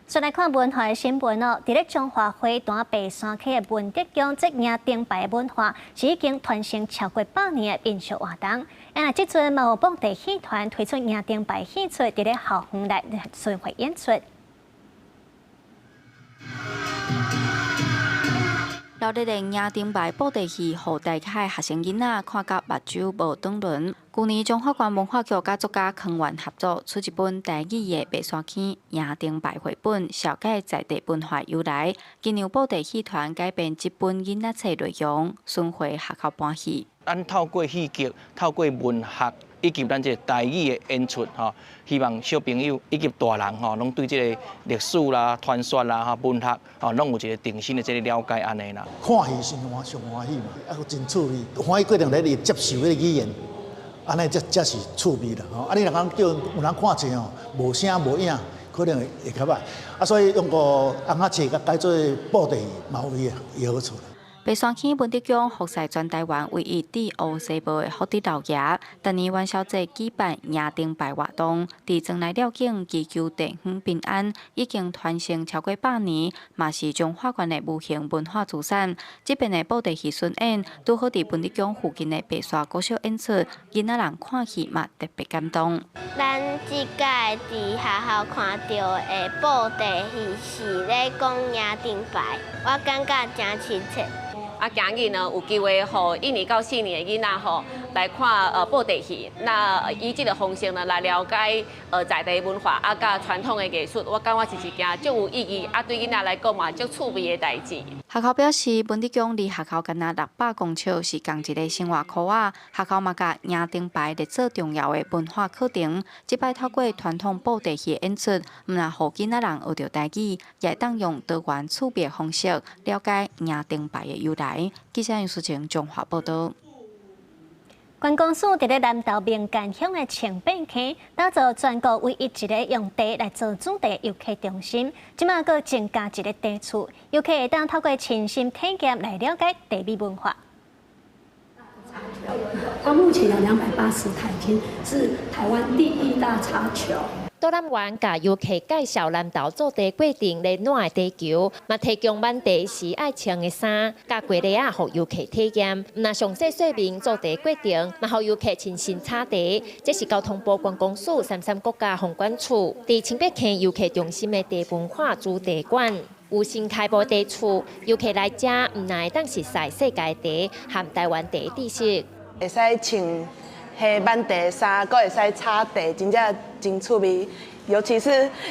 再來看文化的新聞哦，佇咧彰化花壇白山區的文德宮，這迎燈牌文化是已經傳承超過100年的民俗活動。啊，這陣嘛有布袋戲團推出迎燈牌戲出，佇咧校園內巡迴演出。熱烈的迎燈牌布袋戲，予大海學生囡仔看甲目睭無轉輪。舊年彰化縣文化局佮作家康源合作，出一本台語的白山坑迎燈牌繪本，紹介在地文化由來。今年布袋戲團改編這本囡仔冊內容，巡迴學校搬戲。咱透過戲劇，透過文學，以及咱這個台語的演出，吼，希望小朋友以及大人吼，攏對這个歷史啦、傳說啦、吼文學，吼，攏有一个重新的這个了解按呢啦。看戲先歡上歡喜嘛，啊，閣真趣味，歡喜過程咧，你接受彼个語言，按呢才才是趣味啦。吼，啊，你若講叫有人看冊吼，無聲無影，可能會較歹。啊，所以用個尪仔冊共改做布袋戲，嘛有伊的好處。白山坑文德宮服侍全台灣唯一佇烏紗布的福德老爺，逐年元宵節舉辦迎燈牌活動，佇莊內了境祈求地方平安，已經傳承超過100年，嘛是彰化縣的無形文化資產。這遍的布袋戲巡演，拄好佇文德宮附近的白沙國小演出，囡仔人看戲嘛特別感動。咱這屆佇學校看著的布袋戲是咧講迎燈牌，我感覺誠親切。啊，今日呢有機會予1年到4年的囡仔吼來看布袋戲，那以這个方式呢來了解在地文化啊，佮傳統的藝術，我感覺是一件足有意義啊，對囡仔來講嘛足趣味的代誌。學校表示，文德宮離學校干焦600公尺，是仝一个生活箍仔。學校嘛共迎燈牌列做重要的文化課程。這擺透過傳統布袋戲演出，毋但予囡仔人學著台語，也會當用多元趣味的方式了解迎燈牌的由來。記者楊淑晴彰化報道。觀光署佇咧南投名間鄉的清變坑，打造全國唯一一个用茶來做主題遊客中心。這馬閣增加一个茶厝，遊客會當透過親身體驗來了解茶米文化。它目前有280台，已經是台灣第一大茶球。導覽員共遊客介紹南投做茶過程咧撋的茶球，嘛提供挽茶時愛穿的衫，佮雞螺仔，予遊客體驗。毋但詳細說明做茶過程，嘛予遊客親身炒茶。這是交通部觀光署三山國家風管處佇清北坑遊客中心的茶文化主題館。有新開幕茶厝，遊客來遮毋但會當熟似世界茶和台灣茶知識，會使穿彼挽茶衫，閣會使炒茶，真正真趣味。尤其是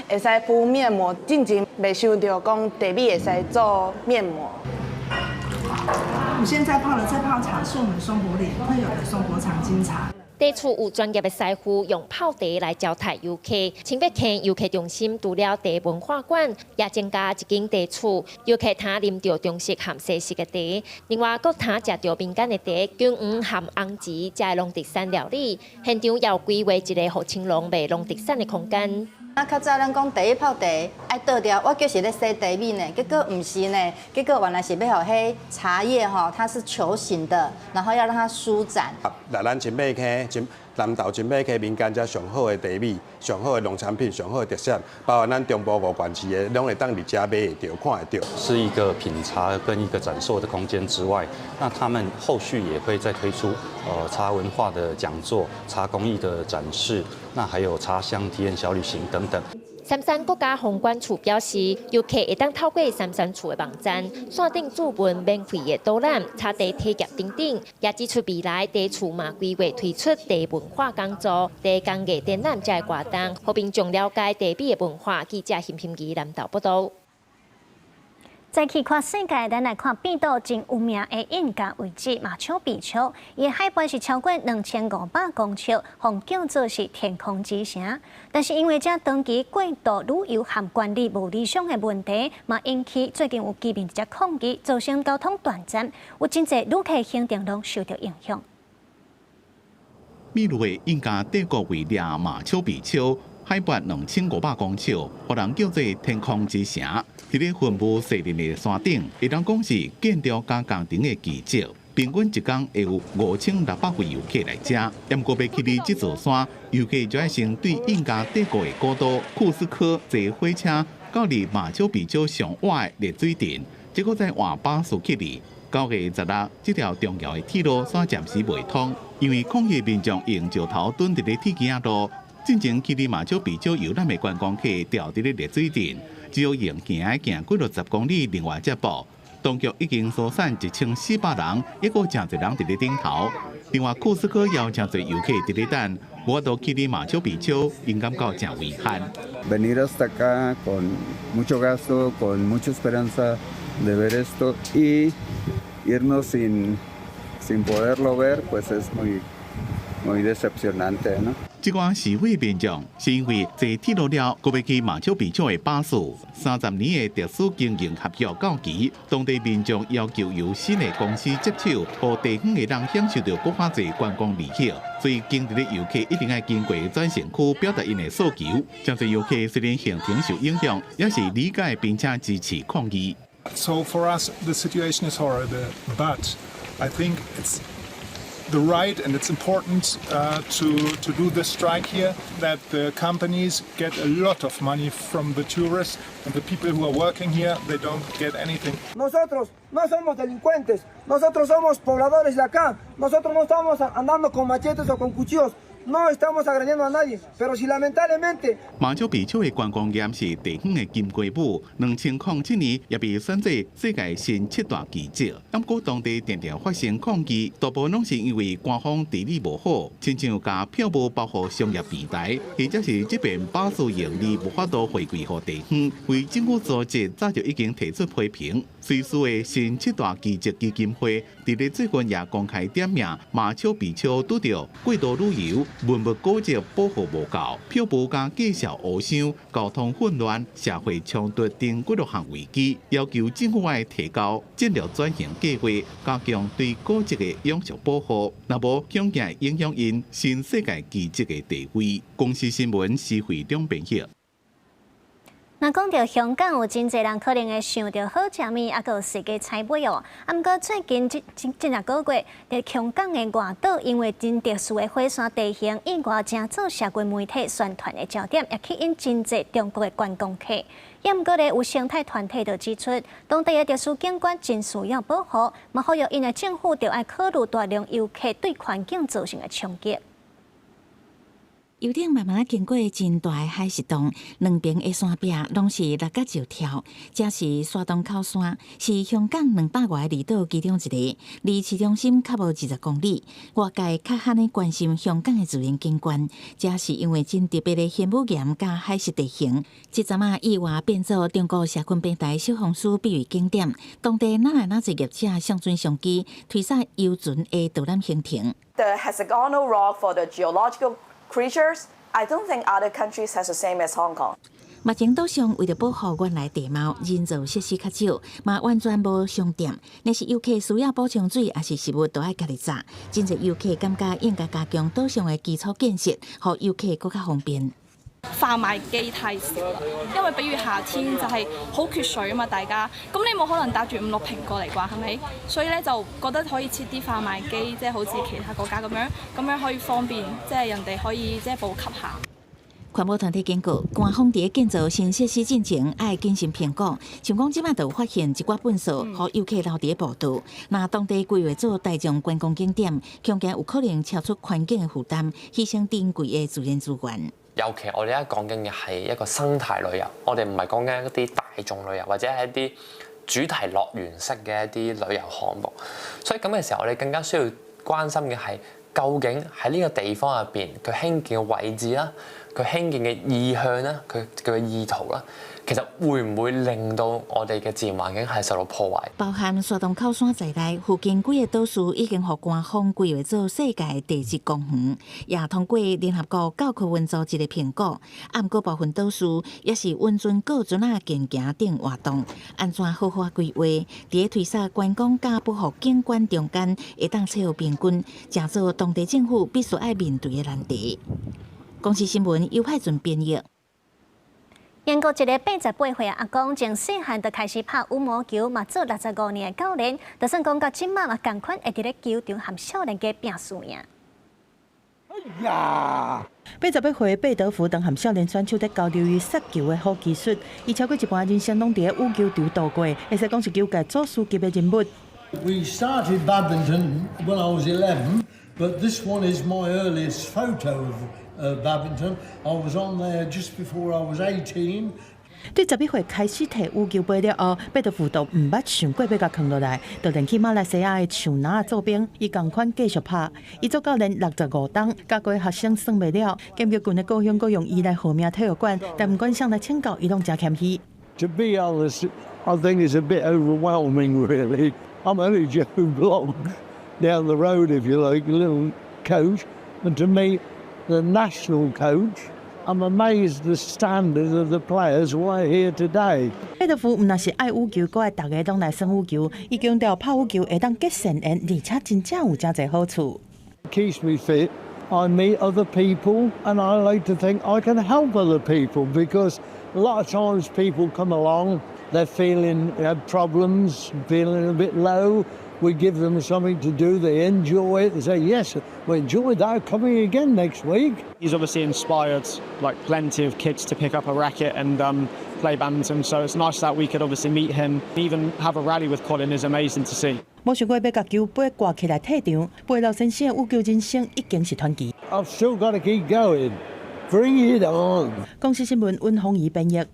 會使敷面膜，進前袂想著講茶米會使做面膜。我現在泡的這泡茶是我們松柏嶺特有的松柏長金茶。茶茶厝有專業的師傅用泡茶來招待遊客。清北坑遊客中心除了茶文化館，也增加一間茶厝，遊客通啉著中式和西式的茶。另外，閣通食著民間的茶、姜黃和紅芷，遮農特產料理。現場也有規劃一个予青農賣農特產的空間。啊，較早咱講第一泡茶愛倒掉，我就是咧洗茶米呢，結果毋是呢，結果原來是欲予彼茶葉吼，它是球形的，然後要讓它舒展。來咱清北坑、清南投清北坑民間遮上好的茶米、上好的農產品、上好的特色，包括咱中部五縣市的，攏會當佇遮買會著、看會著。是一個品茶跟一個展售的空間之外，那他們後續也會再推出茶文化的講座、茶工藝的展示，那還有茶鄉體驗小旅行等等。杉山國家風管處表示，遊客會當透過杉山處的網站，線頂諮詢免費的導覽、茶茶體驗等等。也指出未來茶厝嘛規劃推出茶文化講座、茶工藝展覽遮的活動，予民眾了解茶米的文化。記者邢欣儀南投報導。再去看世界，咱來看秘魯真有名的印加遺跡馬丘比丘，伊的海拔是超過2500公尺，予叫做是天空之城。但是因為遮長期過度旅遊和管理無理想的問題，嘛引起最近有居民直接抗議，造成交通斷層，有真濟旅客行程攏受著影響。秘魯的印加帝國遺跡馬丘比丘，海拔2500公尺，予人叫做天空之城。佇咧雲霧細林的山頂，會當講是建築佮工程的奇蹟。平均一工會有5600位遊客來遮。毋過欲去佇這座山，遊客就愛先對印加帝國的古都庫斯科坐火車到佇馬丘比丘上倚的熱水鎮，這閣再換巴士去佇。9月16，這條重要的鐵路煞暫時袂通，因為抗議民眾用石頭墩佇咧鐵枝仔路。進前去佇馬丘比丘遊覽的觀光客著佇咧熱水鎮，只有用行的行幾落十公里，另外接駁。當局已經疏散1400人，抑閣誠濟人佇咧頂頭。另外，庫斯科也有誠濟遊客佇咧等，無法度去佇馬丘比丘，𪜶感覺誠遺憾。 Venir hasta acá con mucho gasto, con mucha esperanza de ver esto y irnos sin poderlo ver, pues es muy muy decepcionante, ¿no? 這寡示威民眾是因為坐鐵路了，閣欲去馬丘比丘的巴士，30年的特許經營合約到期，當地民眾要求由新的公司接手，予地方的人享受著閣較濟觀光利益。所以，當地的遊客一定愛經過轉乘區表達𪜶的訴求。誠濟遊客雖然行程受影響，也是理解並且支持抗議。 So for us, the situation is horrible, but I think it's the right and it's important to do the strike here, that the companies get a lot of money from the tourists and the people who are working here, they don't get anything. Nosotros no somos delincuentes, nosotros somos pobladores de acá, nosotros no estamos andando con machetes o con cuchillos. No estamos agrediendo a nadie, pero si lamentablemente 馬丘比丘的觀光業是地方的金雞母，2007年也被選做世界新七大奇蹟。毋過當地定定發生抗議，大部分攏是因為官方治理無好，親像共票無包予商業平台，或者是這邊巴士盈利無法度回饋予地方，非政府組織早就已經提出批評。瑞士的新七大奇蹟基金會佇咧最近也公開點名馬丘比丘拄著過度旅遊、文物古蹟保護無夠、票無共介紹烏箱、交通混亂、社會衝突等幾落項危機，要求政府愛提交戰略轉型計劃，加強對古蹟的永續保護，若無恐驚影響𪜶新世界奇蹟的地位。公視新聞施惠中編譯。若講著香港，有真濟人可能會想著好食物，抑閣有世界彩尾哦。啊，毋過最近這這兩個月，佇香港的外島，因為真特殊的火山地形，意外成做社群媒體宣傳的焦點，也吸引真濟中國的觀光客。也毋過咧，有生態團體就指出，當地的特殊景觀真需要保護，嘛呼籲𪜶的政府著愛考慮大量遊客對環境造成的衝擊。游艇慢慢仔經過真大的海蝕洞，兩邊的山壁攏是六角石柱。這是沙洞口山，是香港200外個離島其中一個，離市中心較無20公里。外界較罕咧關心香港的自然景觀，這是因為真特別的玄武岩佮海蝕地形。這陣仔意外變做中國社群平台小紅書必遊景點，當地哪來哪濟業者上傳相機，推捒遊船的導覽行程。 The hexagonal rock for the geological creatures, I don't think other countries has the same as Hong Kong. 目前島上為著保護原來地貌，人造設施較少，嘛完全無商店。若是遊客需要補充水，抑是食物，都愛家己紮。真濟遊客感覺應該加強島上的基礎建設，予遊客閣較方便。販賣機太少啦，因為比如夏天就係好缺水啊嘛，大家咁你冇可能帶住五六瓶過嚟啩，係咪？所以咧就覺得可以設啲販賣機，即係好似其他國家咁樣，咁樣可以方便，即係人哋可以即係補給下。環保團體警告，官方佇建造新設施進前，愛謹慎評估。像講這擺就有發現一寡糞掃，予遊客留佇步道。若當地規劃做大眾觀光景點，恐驚有可能超出環境的負擔，犧牲珍貴的自然資源。尤其我哋而家講緊嘅係一個生態旅遊，我哋唔係講緊一啲大眾旅遊或者係一啲主題樂園式嘅一啲旅遊項目。所以咁嘅時候，我哋更加需要關心嘅係究竟喺呢個地方入邊，佢興建嘅位置啦，佢興建嘅意向啦，佢嘅意圖啦，其實會唔會令到我哋嘅自然環境係受到破壞？包含沙洞口山在內，附近幾个島嶼已經予官方規劃做世界地質公園，也通過聯合國教科文組織的評估。啊，毋過部分島嶼也是允准過船仔健行等活動，按怎好好規劃，佇咧推捒觀光佮保護景觀中間，會當取得平均，成做當地政府必須愛面對的難題。公視新聞尤派准編譯。英國一个88歲阿公，從細漢就開始拍羽毛球，嘛做65年的教練，就算講到這馬嘛，仝款會佇咧球場和少年家拼輸贏。哎呀！88歲貝德福當和少年選手佇交流伊殺球的好技術，伊超過一半人生攏佇咧羽球場度過，會使講是球界祖師級的人物。 We started badminton when I was 11, but this one is my earliest photo of badminton. I was on there just before I was 18. 對11歲開始提羽球杯了後，貝德福都毋捌想過欲共囥落來，就連去馬來西亞的樹林做兵，伊仝款繼續拍。伊做教練65冬，教過學生算袂了。劍橋郡的高雄閣用伊來號名體育館，但毋管誰來請教，伊攏誠謙虛。 To be honest, I think it's a bit overwhelming, really. I'm only Joe Bloggs down the road, if you like, a little coach, and to meet the national coach, I'm amazed the standard of the players who are here today. 貝德福毋但是愛羽球，閣愛逐家攏來耍羽球。伊強調拍羽球會當結善緣，而且真正有誠濟好處。 Keeps me fit. I meet other people, and I like to think I can help other people because a lot of times people come along, they're feeling have problems, feeling a bit low. We give them something to do, they enjoy it. They say, "Yes, we enjoyed that, coming again next week." He's obviously inspired like plenty of kids to pick up a racket and play badminton. So it's nice that we could obviously meet him. Even have a rally with Colin is amazing to see. 無想過欲共球杯掛起來退場，貝老先生羽球人生已經是傳奇。 I've still got to keep going. Bring it on. 公視新聞溫宏儀編譯。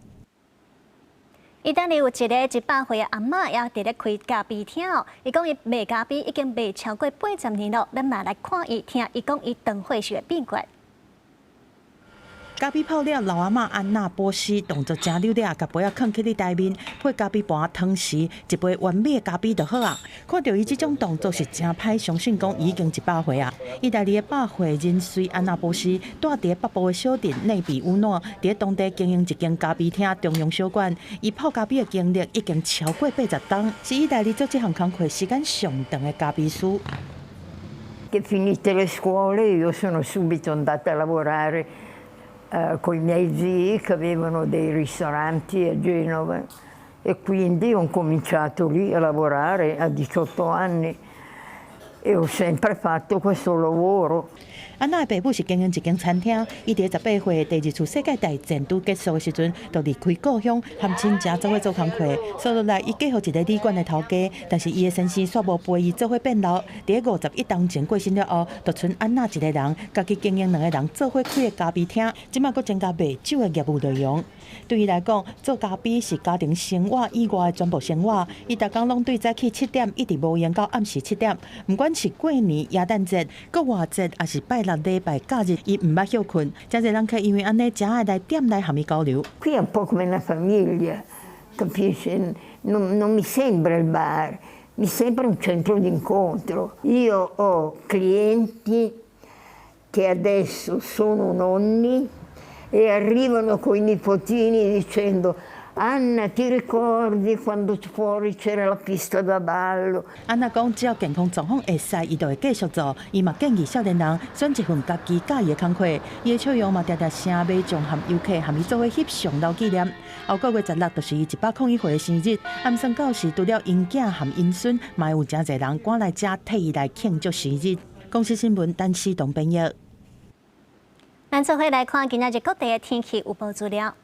意大利有一个100歲的阿嬤，也佇咧開咖啡廳哦。伊講伊賣咖啡已經賣超過80年咯。咱嘛來看伊，聽伊講伊當歲時的秘訣。咖啡泡了，老阿嬤安娜波斯動作誠溜掠，共杯仔囥起咧台面，配咖啡盤湯匙，一杯完美的咖啡就好啊。看著伊這種動作是誠歹相信，講已經100歲啊。意大利的百歲人瑞安娜波斯，蹛佇北部的小鎮內比烏諾，佇當地經營一間咖啡廳中央小館。伊泡咖啡的經歷已經超過80冬，是意大利做這項工課時間上長的咖啡師。 Che finite le scuole io sono subito andata a lavorare con i miei zii che avevano dei ristoranti a Genova e quindi ho cominciato lì a lavorare a 18 anni. E ho sempre fatto questo lavoro. 安娜的爸母是經營一間餐廳，伊佇18歲第二次世界大戰拄結束的時陣，就離開故鄉，和親情做伙做工課。煞落來，伊嫁予一个旅館的頭家，但是伊的先生煞無陪伊做伙變老。佇51冬前過身了後，就賰安娜一个人，家己經營兩个人做伙開的咖啡廳，這馬閣增加賣酒的業務內容。對伊來講，做咖啡是家庭生活以外的全部生活。伊逐工攏對早起7點，一直無閒到暗時7點。毋管是過年、耶誕節、復活節，抑是拜六禮拜假日，伊毋捌歇睏。誠濟人客因為按呢，誠愛來店內和伊交流。 Qui è un po' come una famiglia, capisci? Non mi sembra il bar, mi sembra un centro d'incontro. Io ho clienti che adesso sono nonni e arrivano coi nipotini dicendo: "Anna, ti ricordi quando fuori c'era la pista da ballo?" 安娜講，只要健康狀況會使，伊就會繼續做。伊嘛建議少年人選一份家己佮意的工課。伊的笑容嘛，定定聲馬將和遊客和伊做伙翕相留紀念。後個月16就是伊101歲的生日，暗算到時除了𪜶囝和𪜶孫，嘛會有誠濟人趕來遮替伊來慶祝生日。公視新聞陳思東編譯。咱做伙來看今仔日各地的天氣預報資料。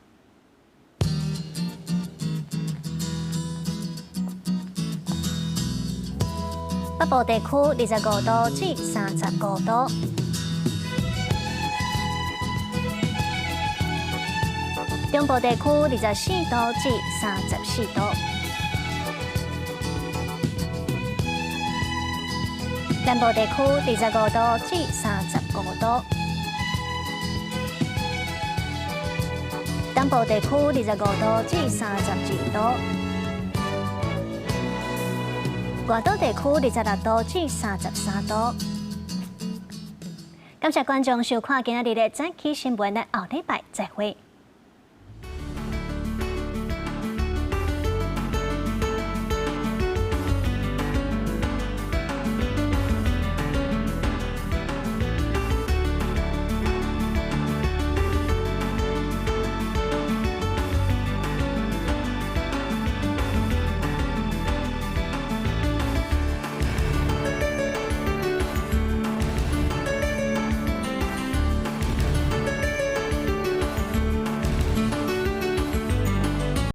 北部地區25度至35度，中部地區24度至34度，南部地區25度至35度，東部地區25度至32度。外島地區26度至33度。感謝觀眾收看今仔日的早起新聞，咱後禮拜再會。